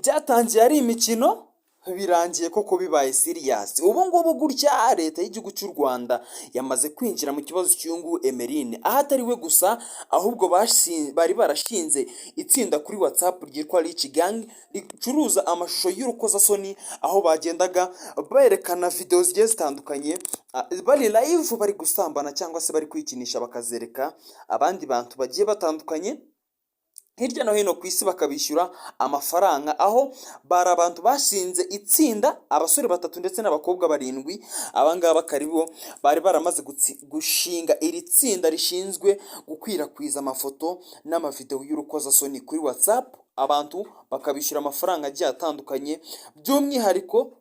Ibyatangiye ari imikino birangiye koko bibaye serious. Ubu ngubu gutya leta y'igihugu cy'u Rwanda yamaze kwinjira mu kibazo cy'uyu Emeline, aho atari we gusa, ahubwo bari barashinze itsinda kuri WhatsApp ryitwa Rich Gang, ricuruza amashusho y'urukozasoni, aho bagendaga berekana video zigiye zitandukanye bari live, bari gusambana cyangwa se bari kwikinisha, bakazereka abandi bantu bagiye batandukanye hirya no hino ku isi, bakabishyura amafaranga. Aho bari abantu bashinze itsinda, abasore batatu ndetse n'abakobwa barindwi. Abangaba akaba bari baramaze gushinga iri tsinda rishinzwe gukwirakwiza amafoto n'amavidewo y'urukozasoni kuri WhatsApp, abantu bakabishyura amafaranga agiye atandukanye, by'umwihariko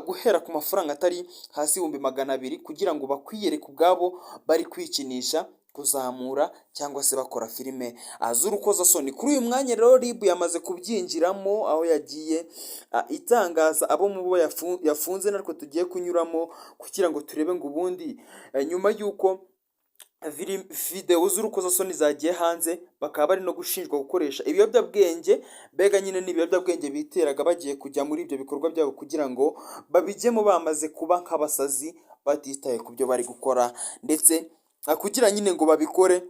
guhera ku mafaranga atari hasi 200,000, kugira ngo bakwiyereke ubwabo bari kwikinisha, kuzamura cyangwa se bakora filime z'urukozasoni. Kuri uyu mwanya rero RIB yamaze kubyinjiramo, aho yagiye itangaza abo mu bo yafunze, natwe tugiye kunyuramo kugira ngo turebe ngo ubundi nyuma y'uko videwo z'urukozasoni zagiye hanze, bakaba bari no gushinjwa gukoresha ibiyobyabwenge. Mbega nyine ni ibiyobyabwenge biteraga bagiye kujya muri ibyo bikorwa byabo, kugira ngo babijyemo bamaze kuba nk'abasazi, batitaye ku byo bari gukora, ndetse kugira nyine ngo babikore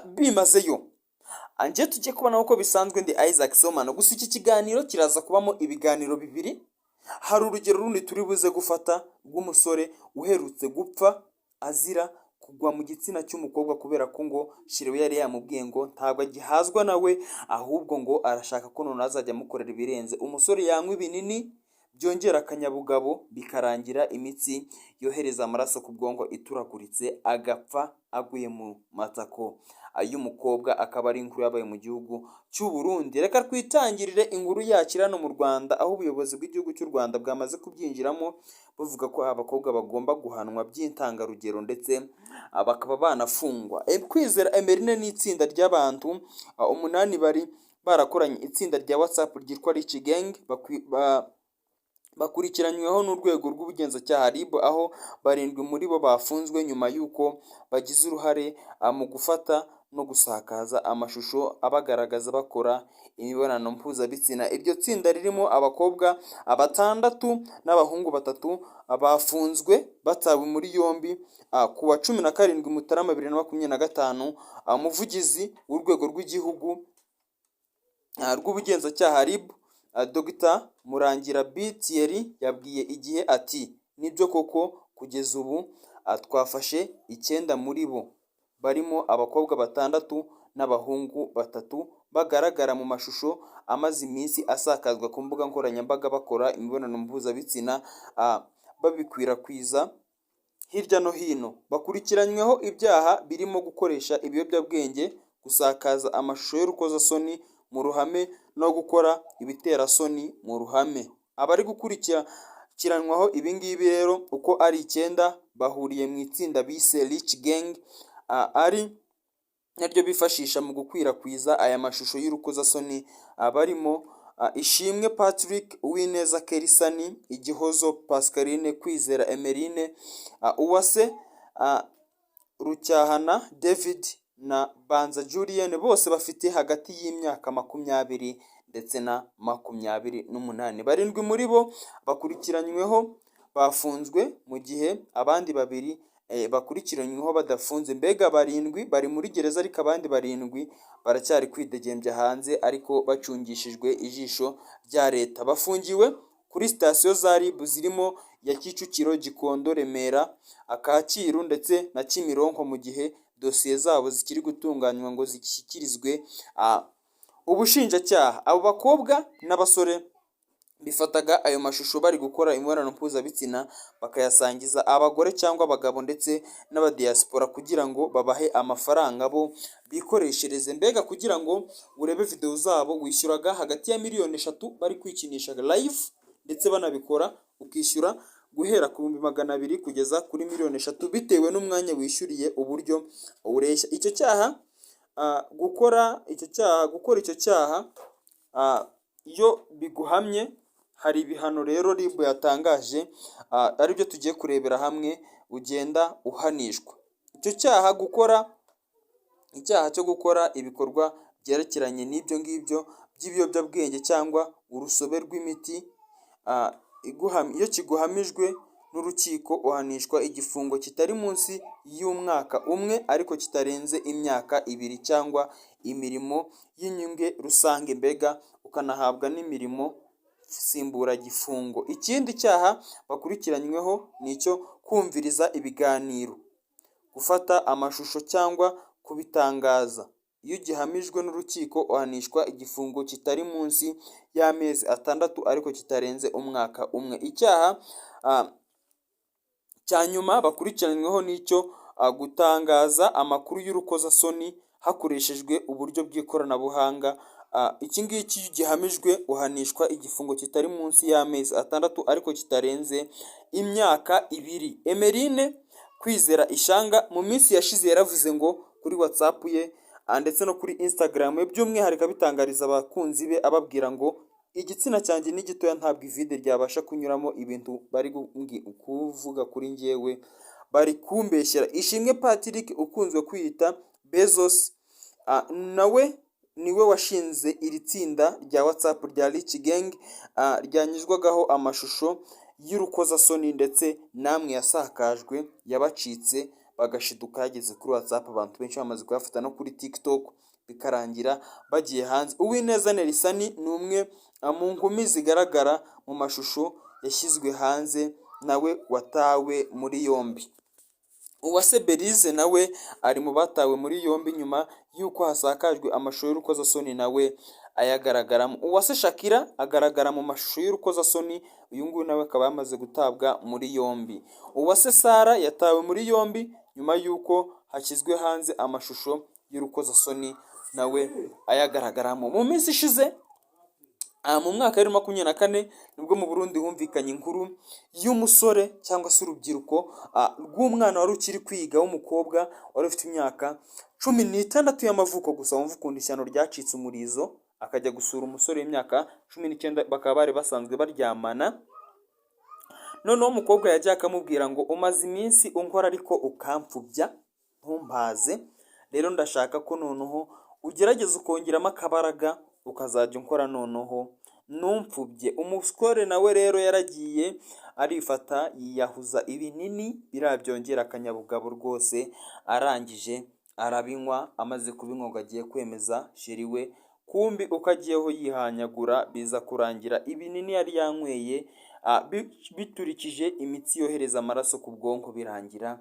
bimazeyo. Njye tujye kubona uko bisanzwe, ndi Isaac Somano. Gusa iki kiganiro kiraza kubamo ibiganiro bibiri. Hari urugero rundi turi buze gufata rw'umusore uherutse gupfa azira kugwa mu gitsina cy'umukobwa, kubera ko ngo chéri we yari yamubwiye ngo ntabwo agihazwa nawe, ahubwo ngo arashaka ko noneho azajya amukorera ibirenze. Umusore yanywa ibinini byongera akanyabugabo, bikarangira imitsi yohereza amaraso ku bwonko ituraguritse, agapfa aguye mu matako y'umukobwa. Akaba ari inkuru yabaye mu gihugu cy'u Burundi. Reka twitangirire inkuru yacu hano mu Rwanda, aho ubuyobozi bw'igihugu cy'u Rwanda bwamaze kubyinjiramo, buvuga ko abakobwa bagomba guhanwa by'intangarugero, ndetse bakaba banafungwa. Kwizera Emeline n'itsinda ry'abantu umunani bari barakoranye itsinda rya WhatsApp ryitwa Rich Gang bakurikiranyweho n'urwego rw'ubugenzacyaha RIB, aho barindwi muri bo bafunzwe nyuma y'uko bagize uruhare mu gufata no gusakaza amashusho abagaragaza bakora imibonano mpuzabitsina. Iryo tsinda ririmo abakobwa batandatu n'abahungu batatu bafunzwe batawe muri yombi ku wa 17 Mutarama 2025. Umuvugizi w'urwego rw'igihugu rw'ubugenzacyaha RIB, Dr Murangira B Thierry, yabwiye IGIHE ati: "Nibyo koko, kugeza ubu twafashe icyenda muri bo, barimo abakobwa batandatu n'abahungu batatu bagaragara mu mashusho amaze iminsi asakazwa ku mbuga nkoranyambaga bakora imibonano mpuzabitsina, babikwirakwiza hirya no hino. Bakurikiranyweho ibyaha birimo gukoresha ibiyobyabwenge, gusakaza amashusho y'urukozasoni mu ruhame no gukora ibiterasoni mu ruhame." Abari gukurikiranwaho ibi ngibi rero uko ari icyenda bahuriye mu itsinda bise Rich Gang, ari naryo bifashisha mu gukwirakwiza aya mashusho y'urukozasoni, barimo Ishimwe Patrick, Uwineza Kerisani, Igihozo Pascaline, Kwizera Emeline, Uwase Rucyahana David na Banza Julienne. Bose bafite hagati y'imyaka 20 ndetse na 28. Barindwi muri bo bakurikiranyweho bafunzwe, mu gihe abandi babiri bakurikiranyweho badafunze. Mbega barindwi bari muri gereza, ariko abandi barindwi baracyari kwidegembya hanze, ariko bacungishijwe ijisho rya leta. Bafungiwe kuri sitasiyo za RIB zirimo iya Kicukiro, Gikondo, Remera, Kacyiru ndetse na Kimironko, mu gihe dosiye zabo zikiri gutunganywa ngo zishyikirizwe ubushinjacyaha. Abo bakobwa n'abasore bifataga ayo mashusho bari gukora imibonano mpuzabitsina, bakayasangiza abagore cyangwa abagabo ndetse n'abadiyasipora, kugira ngo babahe amafaranga bo bikoreshereze. Mbega kugira ngo urebe videwo zabo wishyuraga hagati ya miliyoni 3 bari kwikinisha live, ndetse banabikora ukishyura guhera ku 200,000 kugeza kuri miliyoni 3, bitewe n'umwanya wishyuriye uburyo ureshya. Icyo cyaha gukora icyo cyaha, gukora icyo cyaha iyo biguhamye, hari ibihano rero RIB yatangaje, aribyo tugiye kurebera hamwe, ugenda uhanishwa. Icyo cyaha, gukora icyaha cyo gukora ibikorwa byerekeranye n'ibyo ngibyo. by'ibiyobyabwenge cyangwa urusobe rw'imiti, iyo kiguhamijwe n'urukiko uhanishwa igifungo kitari munsi y'umwaka umwe ariko kitarenze imyaka 2 cyangwa imirimo y'inyungu rusange, mbega ukanahabwa n'imirimo nsimburagifungo. Ikindi cyaha bakurikiranyweho ni icyo kumviriza ibiganiro, gufata amashusho cyangwa kubitangaza. Iyo ugihamijwe n'urukiko uhanishwa igifungo kitari munsi y'amezi 6 ariko kitarenze umwaka umwe. Icyaha cya nyuma bakurikiranyweho ni icyo gutangaza amakuru y'urukozasoni hakoreshejwe uburyo bw'ikoranabuhanga. Iki ngiki iyo ugihamijwe uhanishwa igifungo kitari munsi y'amezi 6 ariko kitarenze imyaka 2. Emeline Kwizera Ishanga mu minsi yashize yaravuze ngo kuri WhatsApp ye ndetse no kuri Instagram ye, by'umwihariko abitangariza abakunzi be, ababwira ngo igitsina cyanjye ni gitoya, ntabwo ivide ryabasha kunyuramo, ibintu bari kuvuga kuri njyewe bari kumbeshyera. Ishimwe Patrick ukunzwe kwiyita Bezos, nawe niwe washinze iri tsinda rya WhatsApp rya Rich Gang, ryanyuzwagaho amashusho y'urukozasoni ndetse namwe yasakajwe yabacitse bagashiduka yageze kuri WhatsApp, abantu benshi bamaze kuyafata no kuri TikTok, bikarangira bagiye hanze. Uwineza Nelson ni umwe mu nkumi zigaragara mu mashusho yashyizwe hanze, nawe watawe muri yombi. Uwase Belize nawe ari mu batawe muri yombi nyuma y'uko hasakajwe amashusho y'urukozasoni nawe ayagaragaramo. Uwase Shakira agaragara mu mashusho y'urukozasoni, uyu nguyu nawe akaba yamaze gutabwa muri yombi. Uwase Sara yatawe muri yombi nyuma y'uko hashyizwe hanze amashusho y'urukozasoni nawe ayagaragaramo. Mu minsi ishize, mu mwaka wa 2024, nibwo mu Burundi humvikanye inkuru y'umusore cyangwa se urubyiruko rw'umwana wari ukiri kwiga w'umukobwa wari ufite imyaka 16 y'amavuko gusa. Wumva ukuntu ishyano ryacitse umurizo, akajya gusura umusore w'imyaka 19, bakaba bari basanzwe baryamana. Noneho umukobwa yajya akamubwira ngo umaze iminsi unkora ariko ukampfubya ntumpaze, rero ndashaka ko noneho ugerageza ukongeramo akabaraga ukazajya unkora noneho ntumpfubye. Umusore nawe rero yaragiye arifata yiyahuza ibinini biriya byongera akanyabugabo rwose, arangije arabinywa. Amaze kubinywa ngo agiye kwemeza chéri we, kumbi uko agiyeho yihanyagura, biza kurangira ibinini yari yanyweye biturikije imitsi yohereza amaraso ku bwonko, birangira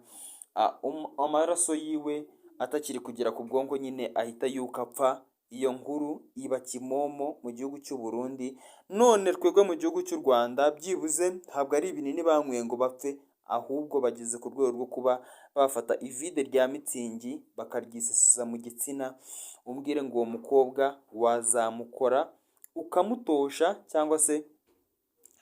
amaraso yiwe atakiri kugera ku bwonko nyine, ahita yuko apfa. Iyo nkuru iba kimomo mu gihugu cy'u Burundi. None twebwe mu gihugu cy'u Rwanda byibuze ntabwo ari ibinini banyweye ngo bapfe, ahubwo bageze ku rwego rwo kuba bafata ivide rya Mützig bakaryisesiza mu gitsina. Umbwire ngo uwo mukobwa wazamukora ukamutosha, cyangwa se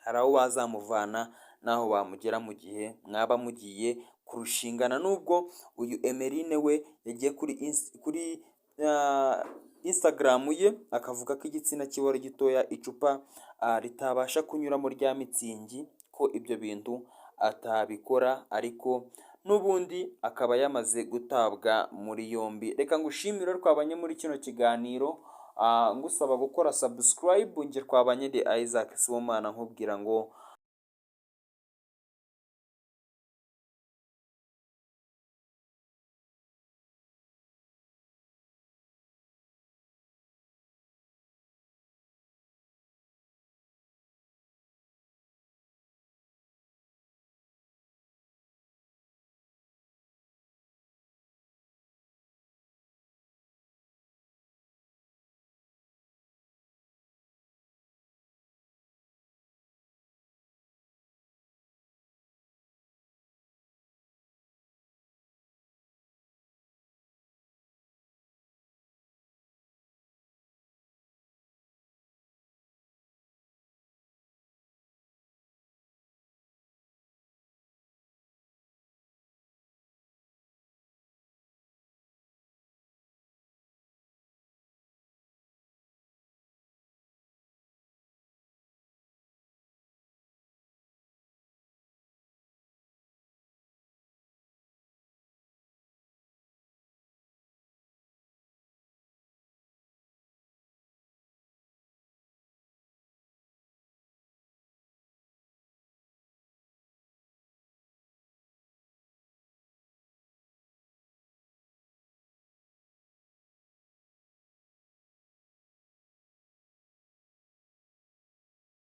hari aho wazamuvana n'aho wamugera mu gihe mwaba mugiye kurushingana? Nubwo uyu Emeline we yagiye kuri Instagram ye akavuga ko igitsina cyiwe ari gitoya, icupa ritabasha kunyuramo rya Mützig, ko ibyo bintu atabikora, ariko n'ubundi akaba yamaze gutabwa muri yombi. Reka ngushimire twabanye muri kino kiganiro, ngusaba gukora subscribe. Njye twabanye ndi Isaac Sibomana, nkubwira ngo